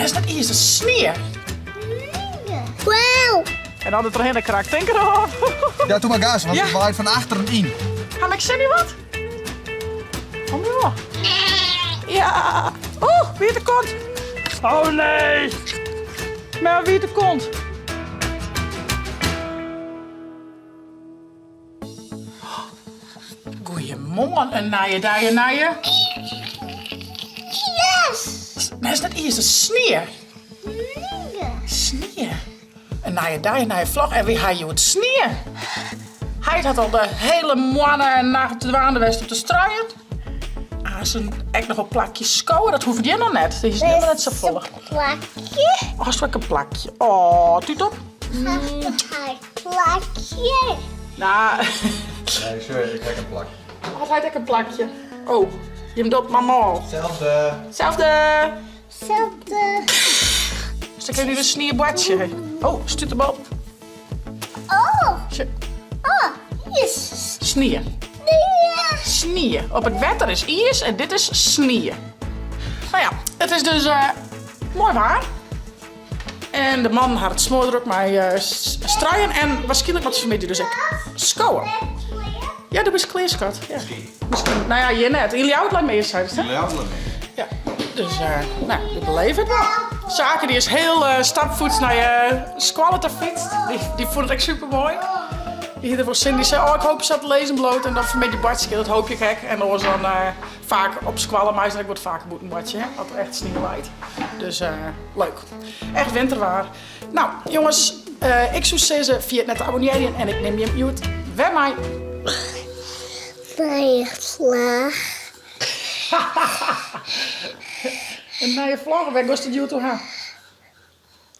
Nee, is net iis, dat is snie. Wow! En dan der trochhinne krakt, tink deroan. Ja, doe mar gas, want het waait fan achteren yn. Ha ik sin yn wat? Kom joh. Ja. Oeh, wiete kont. Oh nee. Maar wiete kont. Goeiemoarn, in nije dei, in nije. Yes! Nee, is net iis, dat is snie. Snie. In nije dei, in nije vlog en wy ha hjoed snie. Heit hat al de hele moanne en nacht dwaande west om te struien. Aansen ek noch op plakjes skowe, dat hoecht hjir noch net. Dat is helemaal net safolle. Plakje. Oh, hast ek in plakje. Oh, tút op. Plakje. Nou. Nee, sorry, ik heb een plakje. Had hij ek in plakje? Oh, jim docht mar mâl. Zelfde. Zelfde. Zelfde. Dus dan kun je nu een snieboartsje. Oh, stuurt de bal. Oh. Oh, yes. Snie. Snie. Op it wetter is iis en dit is snie. Nou ja, it is dus uh, moai waar. En de man hat it smoardrok mei uh, struien en waarskynlik moat se fanmiddei dus ek skowen. Ja, do bist klear, skat. Ja. Miskien. Nou ja, hjir net. Yn Ljouwert leit mear, seidest, hè? Yn Ljouwert leit mear. Ja. Dus, uh, nou, we beleven it wol. Sake dy is hiel uh, stapvoets nei uh, skoalle ta fytst. Dy, dy fûn it ek super moai. Dy hie der wol sin. Dy sei, oh, ik hoopje dat it lizzen bliuwt en dan fanmiddei boartsje. Dat hoopje ik ek. En oars dan uh, faak op skoalle mei se ek wat faker bûten boartsje, hè, as der echt snie leit. Dus uh, leuk. Echt winterwaar. Nou, jonges, uh, ik soe sizze, ferjit net te abonnearjen en ik nim jim hjoed wer mei. Nije vlog. In nije vlog? Wêr goest it hjoed oer ha?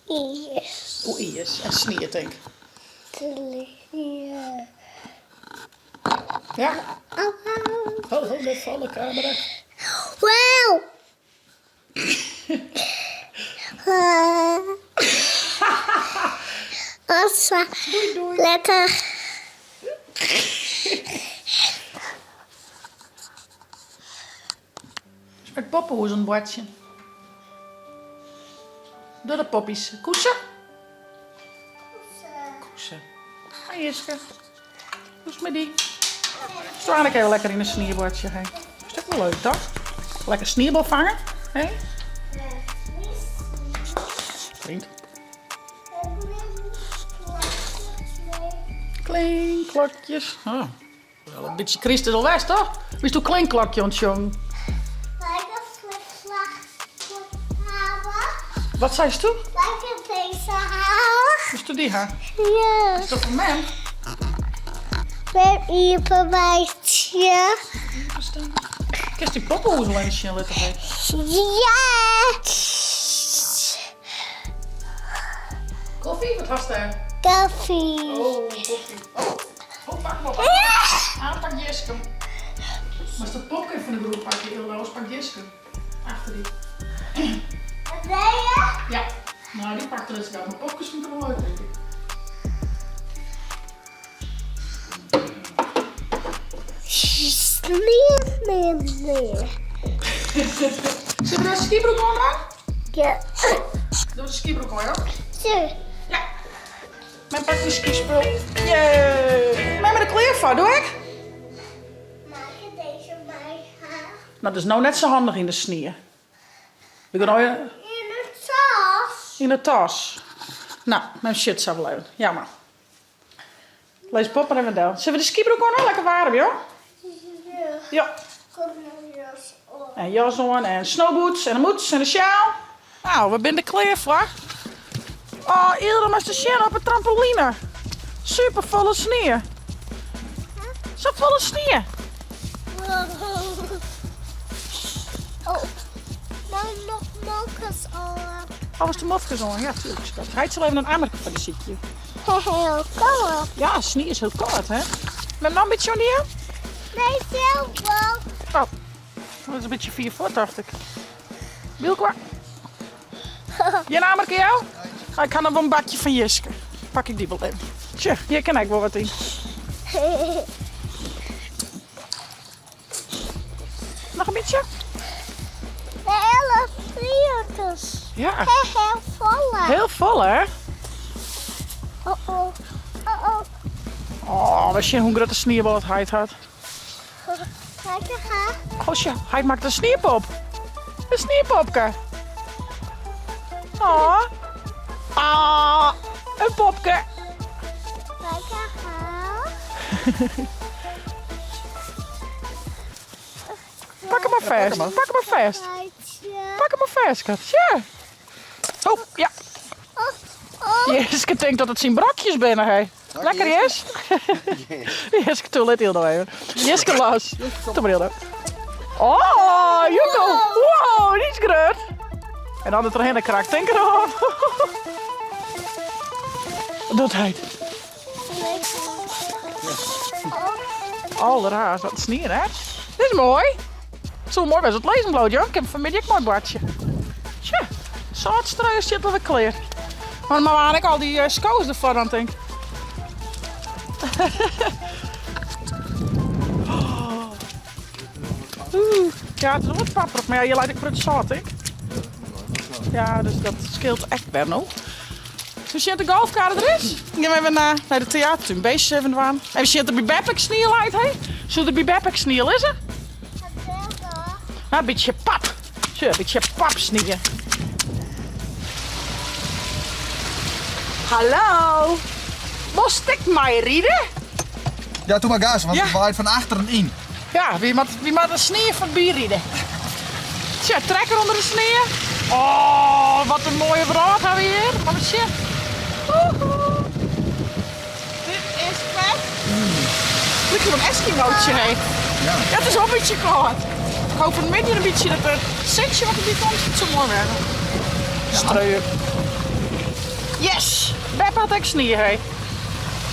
Iis. Oer iis en snie, tink. Ja. Ja? Ho, ho, net falle, kamera. Wow! Doei, doei. Lekker. Is mei it poppehûs oan it boartsjen. Door de poppies. Koese? Koese. Hi Jiske. Hoe is it mei dy? Stean ik even lekker yn in snieboartsje. Hey. Is dat wol leuk, toch? Lekker sniebal fange. Hey? Klinkt. Klinkklokjes. Oh. Wel in bytsje kryst is al west, toch? Bist do klinkklokje oan it sjongen? Wat seist do? Moatst do dy ha? Ja. Is dat foar mem? Mem iepen meitsje. Kinst dyn poppehûs al even sjen litte? Hè? Ja! Koffie? Wat hast dêr? Koffie. Oh, koffie. Oh. Oh, pak hem op. Aanpak Jiske. Moatst dat popke fan de groep pakke, Ilda, oars pakt Jiske. Achter dy. Wat ben je? Ja. Nou, dy pakt er eens gauw. Maar popkes vind ik wel leuk, denk ik. Nee, nee, nee. Zullen we de skibroek oan dwaan? Ja. Doe de skibroek oan, joh. Zo. Ja. Mem pakt myn skyspul. Yay! Mem der klear foar, doe ik? Mag ik deze bij haar? No, dat is no net sa handich yn de snie. We gaan nou In de tas. Yn de tas. No, mem sjocht sa wol even. Ja mar. Lis pop mar even del. Sille we de skibroek oan ha? Lekker waarm, joh. Ja. Ja. Kom een jas oan. En jas oan en snowboots en in mûts en in sjaal. Nou, we binne der klear foar. Oh, Ilda, moatst ris sjen op 'e trampoline. Super folle snie. Sa folle snie. Oh, nou noch mofkes oan. Oh, was de mofkes oan? Ja, tuurlijk. Schat. Heit sil even in emmerke foar dy sykje. Heel koud. Ja, snie is hiel kâld, hè? Mem noch in bytsje oan dy? Nee, zelf wel. Oh, dat is in bytsje fier fuort, tocht ik. Bilkwa. Gjin emmerke jou? Ik ha noch wol in bakje fan Jiske. Pak ik dy wol even. Tsja, hjir kin ek wol wat yn. Noch in bytsje? De hele vierkes. Ja. Heel folle. Heel folle, hè? Oh oh. Oh oh. Oh, we sjen hoe grut de sniebal it heit hat. Oh, sjoch, heit makket in sniepop. In sniepopke. Oh. Ah, in popke. Pak him mar fêst. Pak him mar fêst. Pak him mar fêst, skat. Sja. Oh, ja. Jiske tinkt dat it syn brokjes binne, hè. Lekker, Jis. Jiske, toe, lit Hildo even. Jiske, los. Toe mar, Hildo. Oh, Juko. Wow, dy is grut. En dan der trochhinne krakt, tink deroan. Docht heit. Alderhaast, wat in snie, hè? Dit is moai. It soe moai wêze as it lizzen bliuwt, joh. Ik kin fanmiddei ek mei boartsje. Tsja, sâltstruier stiet alwer klear. Mar dan moatte ek al dy eh, sko's derfoar dan, tink. Oeh, ja, it is wol wat papperich, mar ja, hjir leit ek grut sâlt, tink. Ja, dus dat skeelt ek wer no. Hoe sjocht de golfkar der is? Gean we even nei de teatertún. Beestjes even dwaan. Even sjen oft der by Beppe ek snie leit, hè? Soe der by Beppe ek snie lizze? Nou, in bytsje pap. Sjoch, in bytsje papsnie. Hallo. Wolst ek meiride? Ja, doe mar gas, want Ja. it waait fan achteren yn. Ja, wy moatte, wy moatte snie foarby ride. Tsja, trekker ûnder de snie. Oh, wat in moaie wrâld ha we hjir. Mar we sjen. Woehoe. Dit is fet. Liket wol in Eskimootje, hè. Ja. Ja, it is wol in bytsje kâld. Ik hoop fan 'e middei in bytsje dat der sintsje wat derby komt. It soe moai wêze. Streuer. Yes! Beppe hat ek snie, hè.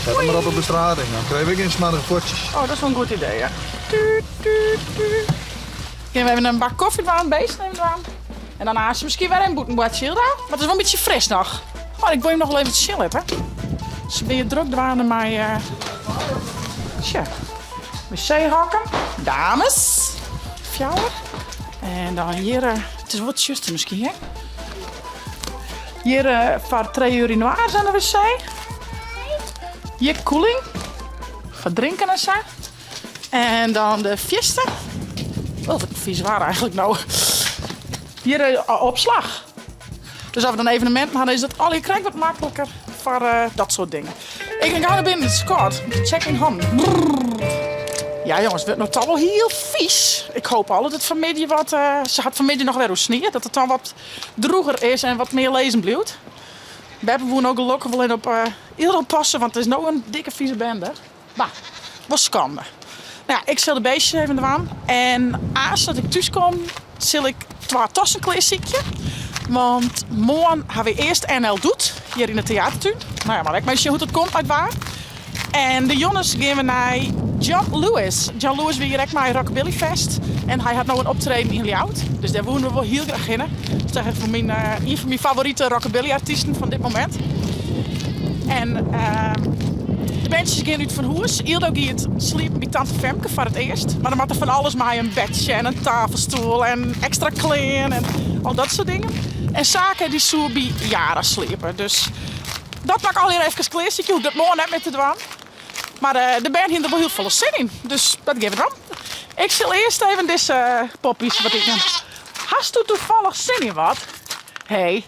Set him mar op de bestrating, dan krije we gjin smoarge fuotsjes. Oh, dat is wol in goed idee, ja. Tuut, tuut, tuut. Gean we even in bak kofje dwaan, beesten even dwaan. En dan aanst miskien wer even bûten boartsje, Hilda. Mar it is wol in bytsje fris noch. Oh, ik wol jim noch wol even sjen litte. Se binne drok dwaande mei, uh, tsja, wc-hokken. Dames. Fjouwer. En dan hjir, uh, it is wol wat tsjuster miskien, hè? Hjir uh, foar trije urinoirs en de wc. Hjir koeling. Foar drinken en sa. En dan de fierste. Oh, wat vies waar eigenlijk no. Hjir uh, opslach. Dus as we dan eveneminten ha, dan is dat allegear krekt wat makliker foar uh, dat soart dingen. Ik gean gau nei binnen, it is kâld. Check yn hannen. Ja jonges, it wurdt no toch wol hiel vies. Ik hoop al dat it fanmiddei wat... Uh, se hat fanmiddei noch wer oer snie, dat it dan wat droeger is en wat mear lizzen bliuwt. Beppe woe no gelokkich wol even op uh, Ilro passe, want it is no in dikke fize bende. Bah, wol skande. No ja, ik sil de beestjes even dwaan. En aanst dat ik thús kom, sil ik twa tassen klearsykje. Want moarn ha we earst NL Doet, hjir yn de teatertún. No ja, mar ek mar sjen hoe't it komt mei it waar. En de jonges gean we nei John Lewis. John Lewis wie hjir ek mei Rockabilly Fest. En hy hat no in optreden yn Ljouwert. Dus dêr woene we wol hiel graach hinne. Dat is echt foar myn, eh, ien fan myn favorite rockabilly artysten fan dit momint. En ehm, de berntsjes gean út fan hûs. Ildo giet sliepen by tante Femke foar it earst. Mar dan moat er fan alles mei, in bedsje en in tafelstoel en ekstra klean en al dat soart dingen. En Sake dy soe by Jara sliepe. Dus dat moat ik allegear efkes klearsykje. Hoech ik dat moarn net mear te dwaan. Mar de bern hiene der wol hiel folle sin yn. Dus dat gean we dwaan. Ik sil earst even dizze poppies wat iten. Hasto toevallig sin yn wat? Hey.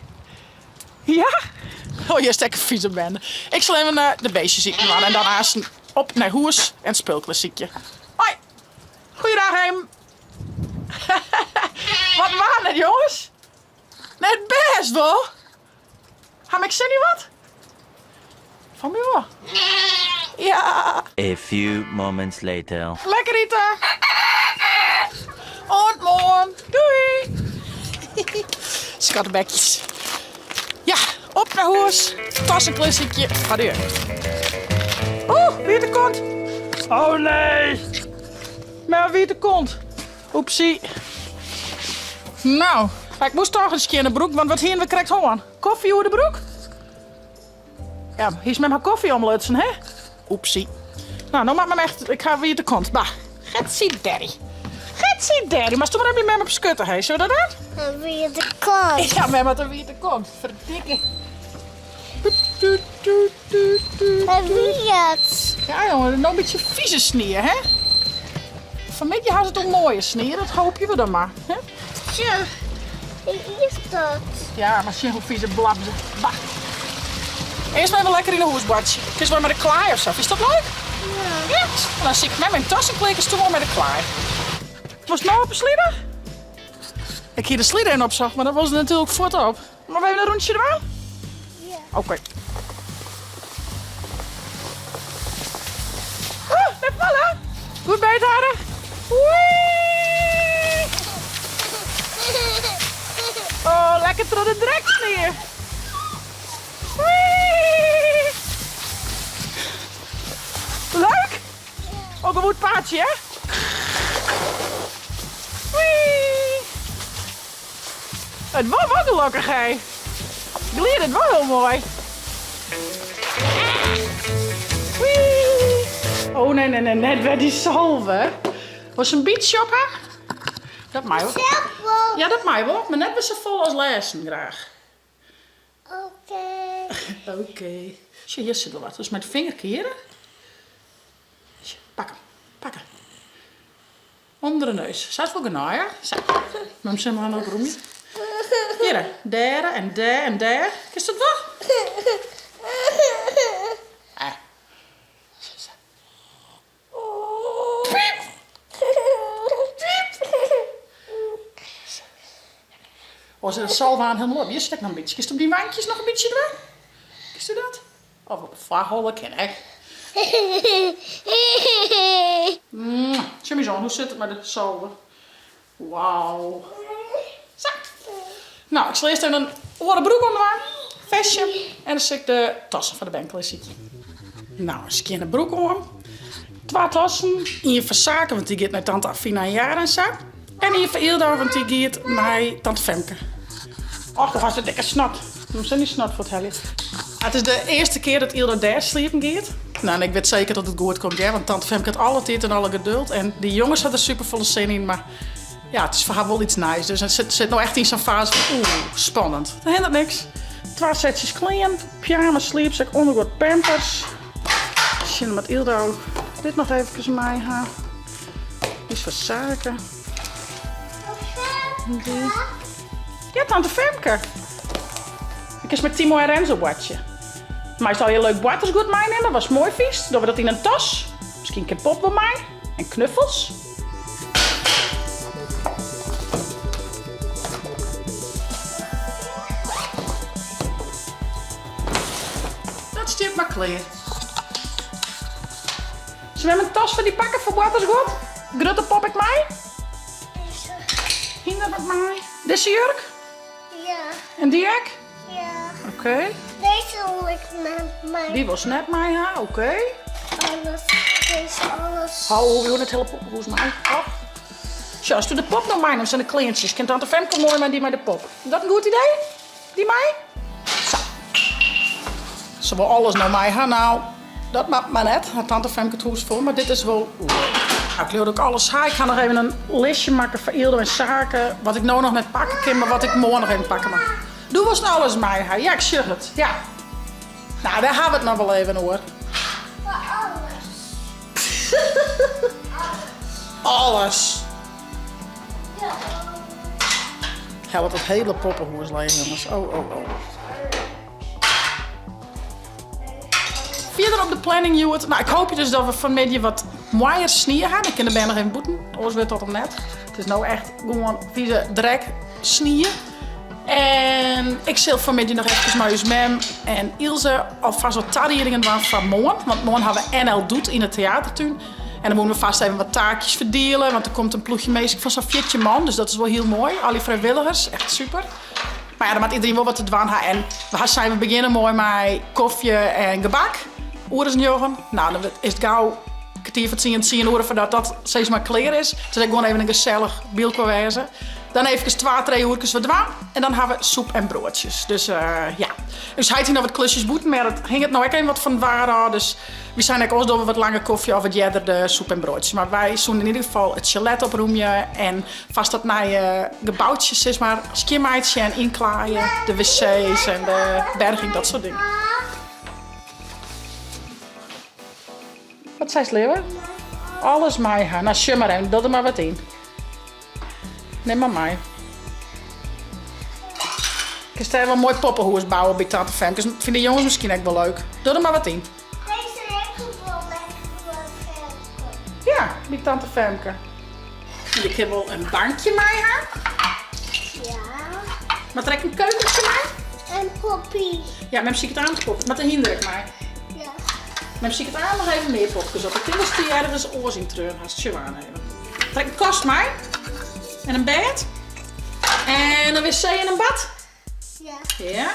Ja? Oh, hjir is ek in fize bende. Ik sil even eh, de beestjes iten dwaan en dan aansten op nei hûs en spul klearsykje. Hoi. Goeiedag, heem. Wat waar net, jonges? Net bêst wol? Ha ik sin yn wat? Fan my wol. Ja. A few moments later. Lekker ite. Oant moarn. Doei. Skattebekjes. Ja, op nei hûs. Tassen klearsykje. Adieu. Oeh, wiete kont. Oh nee. Mar wiete kont. Oepsie. No, ik moast toch in skjinne broek, want wat hiene we krekt hân? Kofje oer de broek? Ja, hiest mem har kofje omlutsen, hè? Oepsie. No, no moat mem echt, ik ha wiete kont. Bah, getsie daddy. Getsie daddy, moatst do mar even by mem op skutte, hè? Sille we dat dwaan? In wiete kont. Ja, mem hat in wiete kont. Ferdikke. En wiet. Ja, jongen, no in bytsje fize snie, hè? Fanmiddei ha se it oer moaie snie, dat hoopje we dan mar. Hè? Tja, hoe is dat? Ja, mar sjen hoe fize blabze. Bah. Earst mar even lekker yn 'e hûs boartsje. Kinst wol mei de klaai of sa. Fynst dat leuk? Ja. Ja. Dan sil ik mem myn tassen klear, kinst wol mei de klaai. Wolst no op 'e slide? Ik hie de slide even opsocht, mar dat wol se natuerlik fuort op. Moatte we even in rûntsje dwaan? Ja. Oké. Oh, net falle. Goed bythâlde. Wee! Oh, lekker troch de drek snie. Wee! Leuk? Ook een goed paadje, hè? Wee! It wol wol gelokkich hé. Glied it wol hiel moai. Wee! Oh nee, nee, nee, net wer dy salve. Wolst in bytsje op ha? Dat mei wol. Ja, dat mei wol, mar net wer safolle as lêsten graach. Oké. Oké. Sjoch, hjir sit wol wat. Dus mei de finger keare. Pak 'm, pak 'm. Under de neus. Sa is wol genôch, ja? Sa. Mem sil mar opromje. Hjirre, dêre en dêr en dêr. Kinst dat wol? Eh. Sa. Piep! Piep! Sa. Oh, sit de salve aanst hielendal op. Hjir sit ek noch in bytsje. Kinst op dyn wankjes noch in bytsje dwaan? Kinst dat? Of op 'e foarholle kin ek. Sjoch my oan, hoe sit it mei de salve? Wauw. Sa. No, ik sil earst even in oare broek oandwaan, festje, en dan sil ik de tassen foar de bern klearsykje. No, in skjinne broek oan. Twa tassen. Ien foar Sake, want dy giet nei tante Afina en Jara en sa. En ien foar Ylda, want dy giet nei tante Femke. Och, do hast in dikke snot. Moatst dy snot fuorthelje. It is de earste kear dat Ylda dêr sliepen giet. No, en ik wit seker dat it goed komt, hear, want tante Femke hat alle tiid en alle geduld. En dy jonges ha der superfolle sin yn, mar ja, it is foar har wol iets nijs. Dus se sit no echt yn sa'n faze fan oeh, spannend. Dat hindert niks. Twa setsjes klean, pyjama, sliepsek, ûnderguod, pampers. Sjen moat Ylda dit noch efkes mei ha. Dy is foar Sake. Dy. Ja, tante Femke. Dan kinst mei Timo en Renzo boartsje. Meist allegear leuk boartersguod meinimme, watst moai fynst. Dogge we dat yn in tas. Miskien kin Pop wol mei. En knuffels. Dat stiet mar klear. Sille we in tas foar dy pakke foar boartersguod? Grutte pop ek mei? Hynder wat mei? Dizze jurk? Ja. En dy ek? Ja. Oké. Dizze wol ik net mei. Dy wolst net mei ha, oké. Alles, dizze alles. Ho, we hoege net it hiele poppehûs mei. Och. Sjoch, ast de pop no meinimst en de kleantsjes, kin tante Femke moai mei dy mei de pop. Is dat in goed idee? Dy mei? Sa. Se wol alles no mei ha. No, dat moat mar net. Hat tante Femke it hûs fol, mar dit is wol leuk. Nou, ik leau dat ik alles ha. Ik ha noch even in listje makke foar Yldo en Sake. Wat ik no noch net pakke kin, mar wat ik moarn noch even pakke moat. Do wolst alles mei ha. Ja, ik sjoch it. Ja. Nou, dêr ha we it noch wol even oer. Alles. Alles. Hellet it hiele poppehûs leech, jonges. Oh, oh, oh. Fierder op de planning hjoed. Nou, ik hoopje dus dat we fanmiddei wat moaier snie ha. Dan kin de bern noch even bûten. Oars wurdt dat 'm net. It is no echt gewoan fize drek snie. En ik sil fanmiddei noch efkes mei ús mem en Ilse alfêst wat tariedingen dwaan foar moarn. Want moarn ha we NL Doet yn de teatertún. En dan moeten we fêst even wat taakjes ferdiele, want der komt in ploechje minsken fan sa'n 14 man, dus dat is wol hiel moai. Al dy frijwilligers, echt super. Mar ja, dan moat iedereen wol wat te dwaan ha. En we ha sein, we begjinne moai mei kofje en gebak, oer as njoggen. Nou, dan is it gau kertier foar tsien, tsien oere foardat dat sis mar klear is. Dus ek gewoan even in gesellich by elkoar wêze. Dan efkes twa, trije oerkes wat dwaan en dan ha we soep en broadsjes. Dus ja. Us heit hie noch wat klusjes bûten, mar dat hinget no ek even wat fan it waar ôf. Dus wy seine ek, oars dogge we wat langer kofje of wat earder de soep en broadsjes. Mar wy soene yn ieder gefal it sjalet oprûmje en fast dat nije geboutsje sis mar skjinmeitsje en ynklaaie. De wc's en de berging, dat soart dingen. Wat seist leave? Alles mei ha. Nou sjoch mar even, doch der mar wat yn. Nim mar mei. Kinst dêr wol in moai poppehûs bouwe by tante Femke. Fine de jonges miskien ek wol leuk. Doch der mar wat yn. Deze ek wol lekker by Femke. Ja, by tante Femke. En ik kin wol in bankje mei ha. Ja. Moat der ek in keukentsje mei? In poppy. Ja, mem siket aanst popkes. Moat de hynder ek mei? Ja. Mem siket aanst noch even mear popkes op. Ik tink datst dy ergens oars yn treaun hast. Sjoch aan even. Trek in kast mei. En in bêd. En in wc en in bad. Ja. Ja.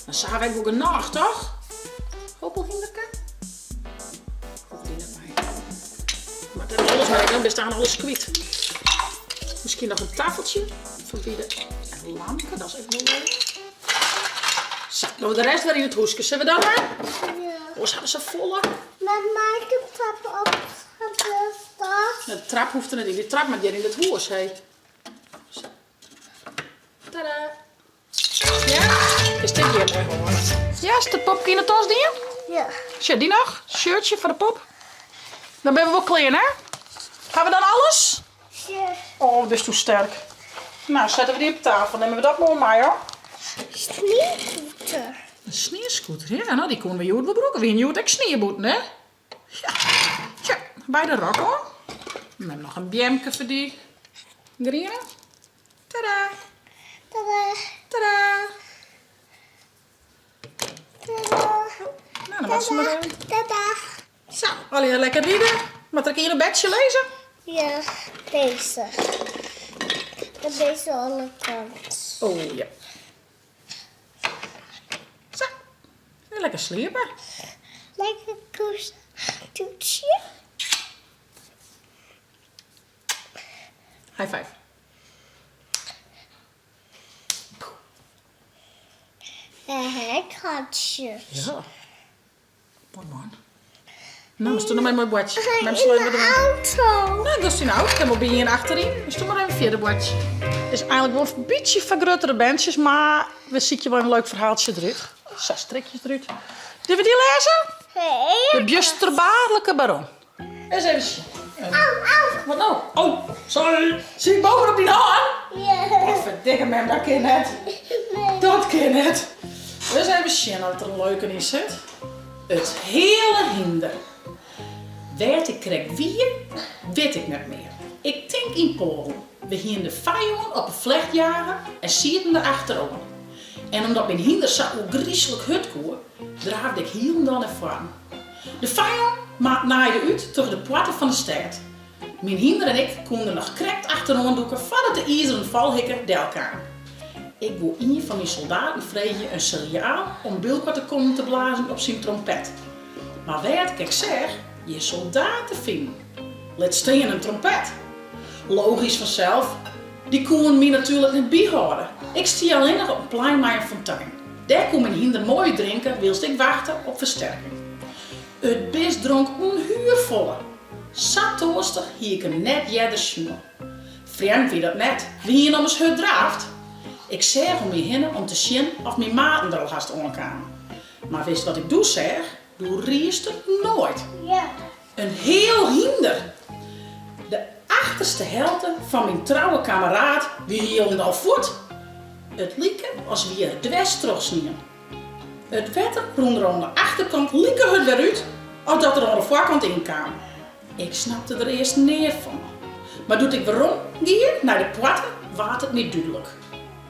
Dan sa ha we ek wol genôch, toch? Hoopelhynderke? Hoecht dy net mei. Moat net alles mei, dan bist aanst alles kwyt. Miskien noch in tafeltsje foar by de lampke, dat is ek wol leuk. Sa, no de rest wer yn it hûske. Sille we dat dwaan? Ja. Oars ha we safolle. Mar mei ik de trap op de De trap hoecht der net yn. Dy trap moat hjir yn it hûs, hé. Sa. Tada! Ja? Is dit hjir moai hâlden? Ja, is de popke yn de tas dien? Ja. Sjoch, dy noch? Shirtje foar de pop. Dan binne we wol klear, hè? Ha we dan alles? Ja. Oh, bist do sterk. Nou, sette we dy op tafel. Nimme we dat moai mei, hoor. Sniescooter. In sniescooter, ja. No, dy koene we hjoed wol brûke. We hiene hjoed ek snie bûten, hè? Ja. Tja, by de rok oan. Dan ha we noch in beamke foar dy. Griene. Tada! Tada! Tada! Tada! Nou, dan moat se mar even. Tada! Sa, allegear lekker ride. Moat der ek ien op bedsje lizze? Ja, dizze. En dizze oare kant. Oh ja. Sa, en lekker sliepe. Lekker koes toetsje. High five. En katsjes. Ja. Moai man. Nou, moatst noch mar moai boartsje. Mem In sluit de auto. Nou, dat is dyn auto. Kin wol by ien achteryn. Dus doe mar even fierder boartsje. It is eigenlik wol in bytsje foar gruttere berntsjes, mar we sykje wol in leuk ferhaaltsje derút. Sa, strikjes derút. Dogge we dy lêze? Hey. De bjusterbaarlike baron. Eens even sjen. Au, au. Wat no? Oh, sorry. Sit ik bovenop dyn hân? Ja. Wat ferdikke mem, dat kin net. Nee. Dat kin net. Ris even sjen oft der in leuke yn sit. It heale hynder. Wêr't ik krekt wie, wit ik net mear. Ik tink yn Poalen. We hiene de fijân op 'e flecht jage en sieten der achteroan. En omdat myn hynder sa oergryslik hurd koe, draafde ik hielendal nei foaren. De fijân naaide út troch de poarte fan de stêd. Myn hynder en ik koene der noch krekt achteroan dûke foardat de izeren falhikke delkaam. Ik woe ien fan myn soldaten freegje in sinjaal om byelkoar te kommen te blazen op syn trompet. Mar wêr't ik ek seach, gjin soldaat te finen. Lit stean in trompet. Logysk fansels, dy koenen my natuerlik net byhâlde. Ik stie allinnich op in plein mei in fontein. Dêr koe myn hynder moai út drinke wylst ik wachte op fersterking. It bist dronk ûnhuer folle. Sa toarstich hie ik him net earder sjoen. Frjemd wie dat net, we hiene ommers hurd draafd. Ik seach om my hinne om te sjen oft myn maten der al hast oankamen. Mar witst wat ik doe seach? Doe riest it noait. In heal hynder! De achterste helte fan myn trouwe kammeraat wie hielendal fuort. It like as wie er dwers trochsnien. It wetter rûn der oan de achterkant like hurd wer út as dat der oan de foarkant yn kaam. Ik snapte der earst neat fan. Mar doe't ik werom gie nei de poarte waard it my dúdlik.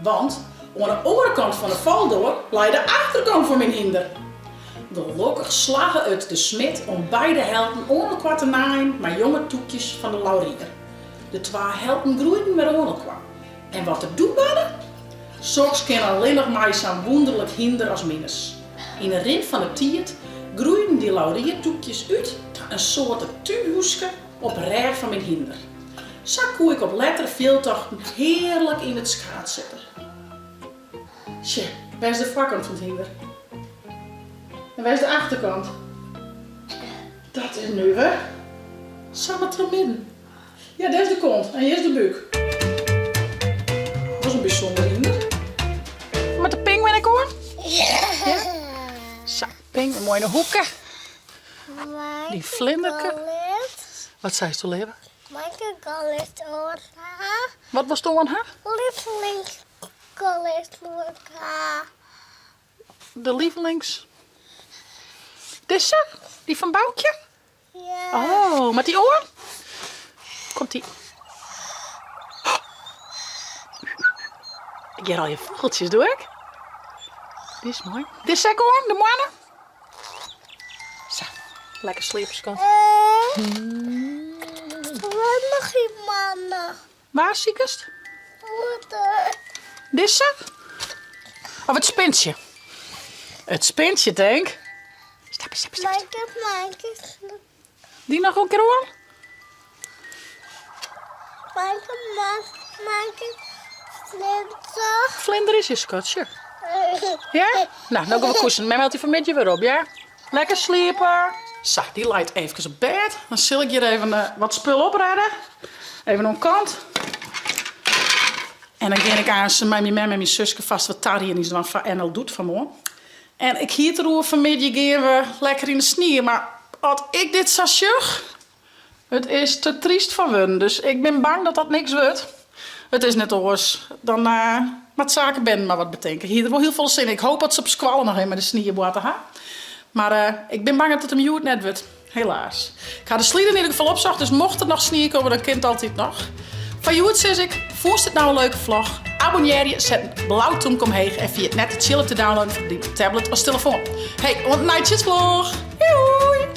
Want oan 'e oare kant fan 'e faldoar lei de achterkant fan myn hynder. Gelokkich slagge it de smid om beide helten oan elkoar te naaien mei jonge tûkjes fan de laurier. De twa helten groeiden wer oan elkoar. En wat der doe barde? Soks kin allinnich mei sa'n wûnderlik hynder as mines. Yn 'e rin fan 'e tiid groeiden dy lauriertûkjes út ta in soarte túnhúske op 'e rêch fan myn hynder. Sa koe ik op lettere fjildtochten hearlik yn it skaad sitte. Sje, wêr is de foarkant fan it hynder? En wêr is de achterkant? Dat is nuver. Samar troch midden. Ja, dêr is de kont en hjir is de búk. Dat is in bysûnder hynder. Moat de pinguïn ek oan? Ja. Sa, pinguïn moai yn 'e hoeke. Dy flinderke. Wat seisto, leave? Mei ik alles oan ha? Wat wolsto oan ha? Lievelingsklear ha. De lievelings. Dizze? Dy fan Boukje? Ja. Oh, moat dy oan? Komt ie. Ik hear al je fûgeltsjes, doe ik. Dy is moai. Dizze ek oan, de moanne? Sa, lekker sliepe skat. Wat mag die mannen? Waar sikest? Dizze? Of it spintsje? It spintsje, tink. Stappe, stappe, stappe. Dy noch in kear oan? Vlinder is je skatsje. Ja? Nou, no gean we koesen. Mem helpt dy fan 'e middei wer op, ja? Lekker sliepe. Sa, dy leit eefkes op bêd. Dan sil ik hjir even eh, wat spul oprêde. Even oan kant. En dan gean ik aanst mei myn mem en myn suske fast wat tariedings dwaan foar NL Doet fan moarn. En ik hie it deroer fan middei gean we lekker yn de snie, mar as ik dit sa sjoch, it is te tryst foar wurden. Dus ik bin bang dat dat niks wurdt. It is net oars. Dan uh, moat Sake binnen mar wat betinke. Hie der wol hiel folle sin yn. Ik hoop dat se op skoalle noch even mei de snie boarte ha. Mar uh, ik bin bang dat it him hjoed net wurdt. Helaas. Ik ha de slide yn ieder gefal opsocht, dus mocht der noch snie komme, dan kin it altyd noch. Foar hjoed sis ik, fûnst it no in leuke vlog? Abonnearje, set in blau tûmke omheech en ferjit net de tsjilp te downloaden foar dyn tablet of telefoan. Hey, oant de neitsjes vlog! Doei!